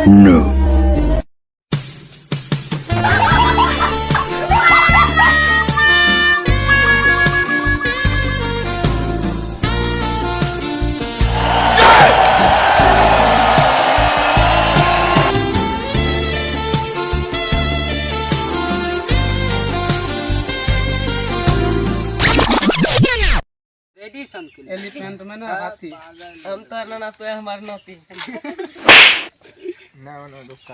No. Ready चमकी elephant में ना हाथी। हम तो ना ना तो हमार नती। ना ना, रुक।